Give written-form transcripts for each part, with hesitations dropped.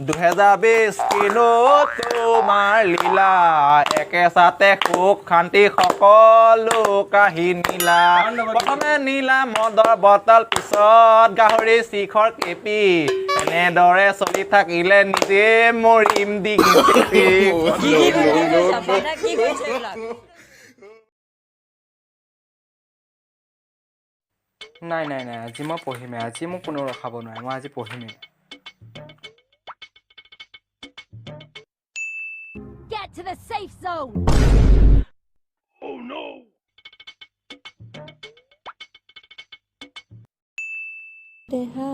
2020 কিনো তোমাৰ লীলা, একেচাতে সুখ শান্তি সকলো কাহি নিলা। প্ৰথমে নীলা মদৰ বটল, পিছত গাহৰি শিখৰ কেপি। এনেদৰে চলি থাকিলে নিজে মৰিম ডিঙি চেপি। কি কি কৰিছে বাধা, কি কৰিছে এইবিলাক? নাই নাই নাই, আজি মই পঢ়িমেই, আজি মোক কোনেও ৰখাব নোৱাৰে, মই আজি পঢ়িমেই। Get to the safe zone. দেহা,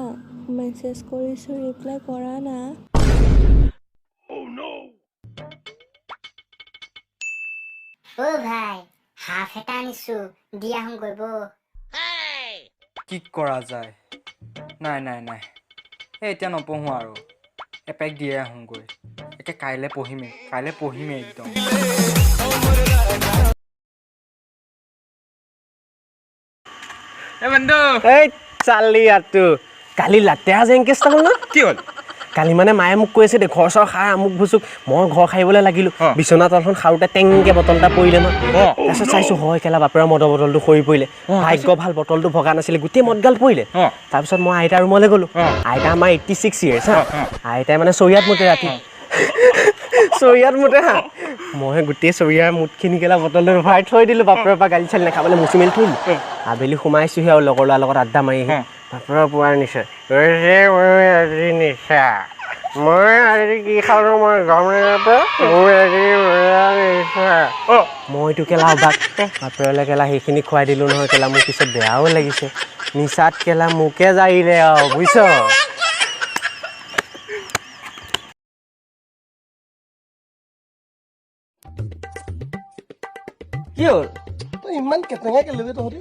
মেছেজ কৰিছোঁ, ৰিপ্লাই কৰা না। অ' ভাই, হাফ এটা আনিছো, দি আহোঁগৈ বৌ। কি কৰা যায়? নাই নাই নাই, এই এতিয়া নপঢ়োঁ আৰু, এপেক দিয়ে আহোঁগৈ। একে কাইলৈ পঢ়িমেই, কাইলৈ পঢ়িমেই একদম। এই চালি ইয়াতো কালি লাতেৰা জেংকেছ হ'ল ন? কি হ'ল? কালি মানে মায়ে মোক কৈ আছে দেই, ঘৰ চৰ খাই আমুক ভুচুক, মই ঘৰ সাৰিবলৈ লাগিলোঁ, বিচনা তলখন সাৰোতে টেংকে বটল এটা পৰিলে ন। তাৰপিছত চাইছোঁ হয় কেলা বাপেৰৰ মদৰ বটলটো সৰি পৰিলে। ভাগ্য ভাল বটলটো ভগা নাছিলে, গোটেই মদগাল পৰিলে। তাৰপিছত মই আইতাৰ ৰুমলৈ গ'লোঁ। আইতা আমাৰ 86 ইয়েৰ্ছ হা। আইতাই মানে চৰিয়াত মুতে ৰাতি, চৰিয়াত মুতে হা। মই গোটেই চৰিয়াৰ মুঠখিনি কেলা বটলটো ভৰাই থৈ দিলোঁ, বাপেৰৰ পৰা গালি চালি নাখাবলৈ মুচি মেলি থৈ দিলোঁ। আবেলি সোমাইছোঁহি আৰু লগৰ ল'ৰাৰ লগত আড্ডা মাৰি আহি বাপেৰৰ পুৰা নিচা, মই আজি নিচা, মই আজি কি খালোঁ মই গম নাপাওঁ, মোৰ আজি পুৰা নিচা। মইতো কেলা অবাক, বাপেৰলৈ কেলা সেইখিনি খুৱাই দিলোঁ নহয় কেলা, মোৰ পিছত বেয়াও লাগিছে। নিচাত কেলা মোকে জাৰিলে আৰু বুজিছ। কি হ'ল? তই ইমান কেটেঙা কেলে বে তহঁতি?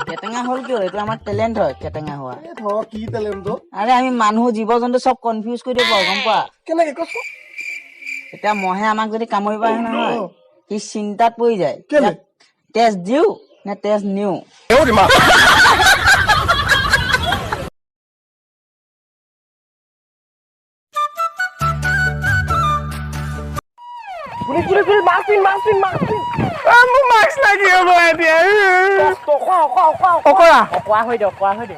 কেটেঙা হ'ল কিয়? এইটো আমাৰ টেলেণ্ট হয় কেটেঙা হোৱা। এই ধৰ কি টেলেণ্ট? আৰে আমি মানুহ জীৱ জন্তু চব কনফিউজ কৰি দিব পাৰো, গম পোৱা? কেনেকে কচোন? এতিয়া মহে আমাক যদি কামুৰিব আহে নহয়, সি চিন্তাত পৰি যায়। কেলে? তেজ দিও নে তেজ নিও। মোৰ মাস্ক লাগিব এতিয়া। অকৰা অকৰা হৈ দে, অকৰা হৈ দে।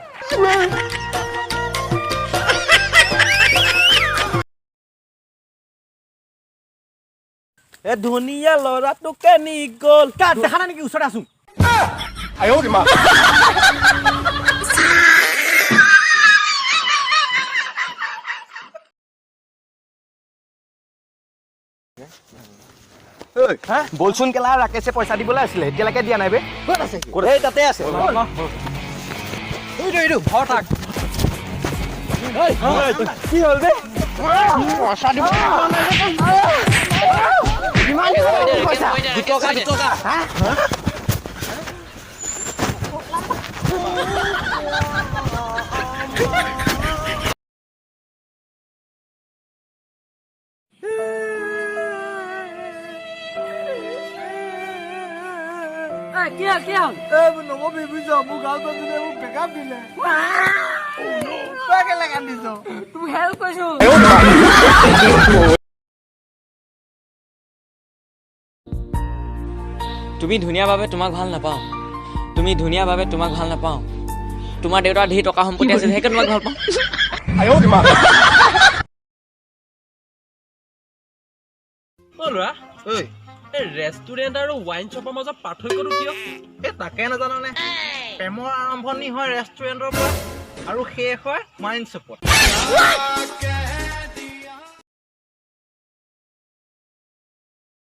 এ ধুনীয়া ল'ৰাটো কেনি গ'ল? দেখা নাই নেকি? ওচৰতে আছো। বলচোন কেলা, ৰাকেশে পইচা দিবলৈ আছিলে, এতিয়ালৈকে দিয়া নাই বে। ক'ত আছে? এই তাতে আছে। এইটো এইটো ঘৰ থাক। কি হ'ল বে? পইচা দিব 2 টকা, 2 টকা। কি হ'ল, কি হ'ল? নকবি বুজিছ, মোৰ গাৰ্লফ্ৰেণ্ডজনীয়ে মোক ব্ৰেকআপ দিলে। তই কেলে কান্দিছ? তোক হেল্প কৰিছো। তুমি ধুনীয়া বাবে তোমাক ভাল নাপাওঁ, তুমি ধুনীয়া বাবে তোমাক ভাল নাপাওঁ। তোমাৰ দেউতাৰ ধেৰ টকা সম্পত্তি আছিল, সেইকাৰণে তোমাক ভাল পাওঁ। অ' ল'ৰা, এই ৰেষ্টুৰেণ্ট আৰু ৱাইন শ্বপৰ মাজত পাৰ্থক্যটো কিয়? এই তাকে নাজাননে? প্ৰেমৰ আৰম্ভণি হয় ৰেষ্টুৰেণ্টৰ পৰা আৰু শেষ হয় ৱাইন শ্বপত।